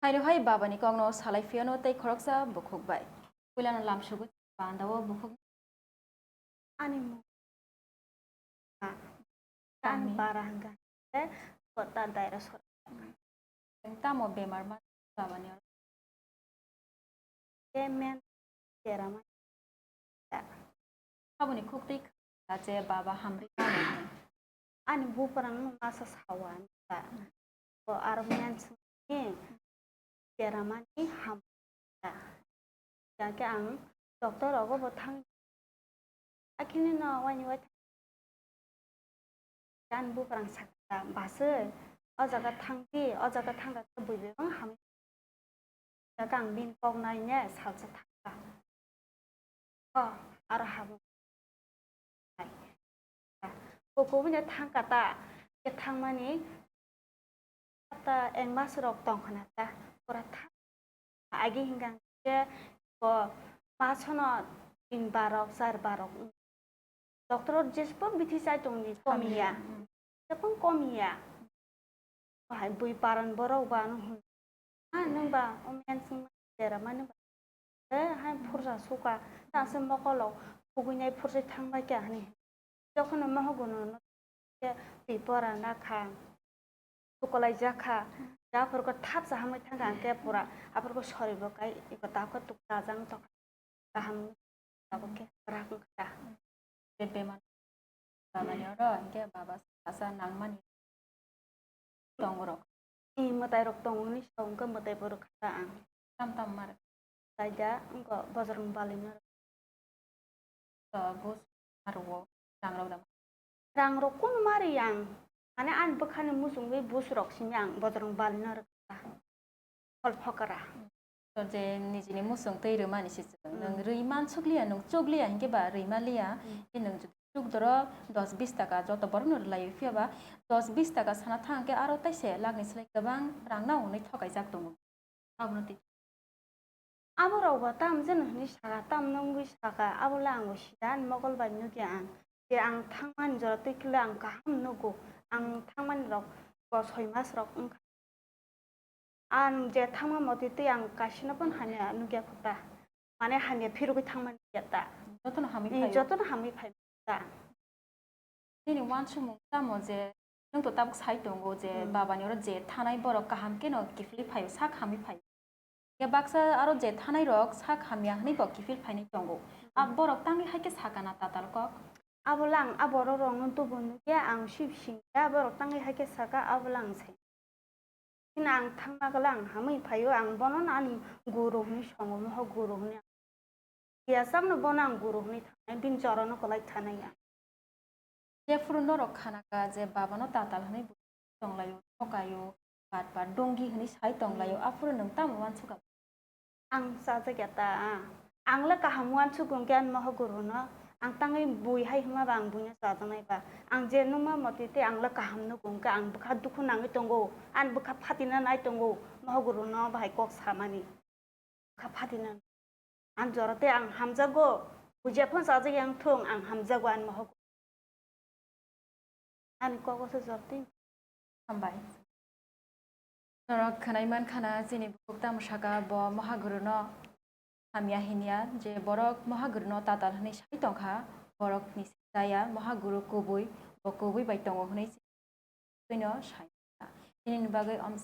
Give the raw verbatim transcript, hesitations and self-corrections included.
Haino hai babani kokno salai phiyano tei khoroksa bukhuk bai. Puilano lamsugwi panda o bukhuk. Ani mung. Ani Tangni. Bara hwnkha hwnkhe kota daira sor. Tamo bemar ma babani oro. Ke men jerama. Aboni khuk twi kha je baba hamri mano. Ani buprang no masa sawa ani ba. Ko aro men sini jeramani ham. Ya ke ang doctor rogo bo thang. Akini no wani wai Ani buprang sakha, "Baswi, o jaga thangdi, o jaga thangkha khe bui bebang hamwi." Khe ang bini kok naine salsa thangkha. O, aro habung. Bo kubui no thangkha ta, khe thangmani ta ek mas rok tongkha na ta, pura thang. Agi hingkha khe bo mas hono tin barok, char barok. Doctor o jesbo bithi chai tongni komiya. Komiya, mm. Jepang komiya. Bahai bui paran borok ba ano hwn. Ha, nwng ba o mensing jera mani ba. Eh, hai phursa suka. Ta se mokolo. Kuguinai phursa thangbai kya hani. Jokhon mohogono no ke twi pora na kha. Sukolai jakha. Japhor ko thapsa hamwi thangkha hwnkhe pura. Aphor ko sori bo kai iko ta ko tuk ta jang tok. Kaham tabuk khe rak wngkha. Je bemar babani oro hwnkhe baba sasa nangmani tongo rok. I mwtai rok tongo hwnwi sa wngkha mwtai borok kha ang. Tam tam mar. Taida wngkha bojrong balino. Bus maruo rang rok da. Rang rok kun mari ang. Mane ani bwkhani muchungwi bus rok simi ang bojrong balino rwkha. Hol phokra. To je nijini muchung twi rwmani se chwng. Mm. Nwng rwi man sukliya, nwng chukliya hinkhe ba rwi maliya. Mm. Khe nwng jodi chuk doro dos bis taka joto borokno rwlaiwi phiya ba dos bis taka sana thang khe aro taise lakni slai kwbang rang nao hwnwi thokaijak tongo. Abono twi. Abo rok ba tam jeno hwnwi saka, tam nungwi saka, abo le ang bo sida ani mokol bai nukya ang. Je ang thangmani jora twi khe le ang kaham nugo. Ang thangmani rok bo soi mas rok wngkha. Ang je thangma motwi twi ang kaisino phano hamya nukya kho ta. Mane hamya phirogwi thangma nukya ta. Jotono hamwi Eh, phaio. Jotono hamwi phai ta. Nini uansukmung tamo je nwng to tabuk sai tongo je Hmm. babani oro je thanai borok kaham keno kiphilwi phaio, sak hamwi phaio. Ya baksa aro je thanai rok sak hamya hwnwi bo kiphil phainai tongo. A Hmm. borok tangwi hai khe sakana tatal kok. Abo lang a borok rokno tubu nukya ang sip singya borok tangwi hai khe saka abo lang sai. Chini ang thangma khe lang hamwi phaio, ang bono no ani guru hwnwi songo, moho guru hwnwi. Phiya sakno bono ang guru hwnwi thanai, bini chorono kwlai thanai ang. Jephuru norok khana kha je babano tatal hwnwi bo tonglaio, thokaio, bat bat dongi hwnwi sai tonglaio, Hmm. aphuru nwng tamo uansukha? Ang chajakya ta, ang le kaham uansukgo hwnkhe ani moho guruno, ang tangwi bui hai hwnma ba ang buino chajaknai ba. Ang je nukma motwi tei ang le kaham nugo hwnkhe ang bwkha dukhu nangwi tongo, ani bwkha phatina nai tongo, moho guruno bahai kok samani. Bwkha phatina nai. Ang jora tei ang hamjakgo, bujiya phano chajakya wng thung, ang hamjakgo ani moho guru. Ani kogo se jor twi. Hambai. Norok khwnai man khana chini bukhuk tamo saka bo moha guru no hamya hinya je borok moha guru no tatal hwnwi sai tongkha borok ni chaya moha guru kubui bo kubui bai tongo hwnwi chini no sai. Chini ni bagwi om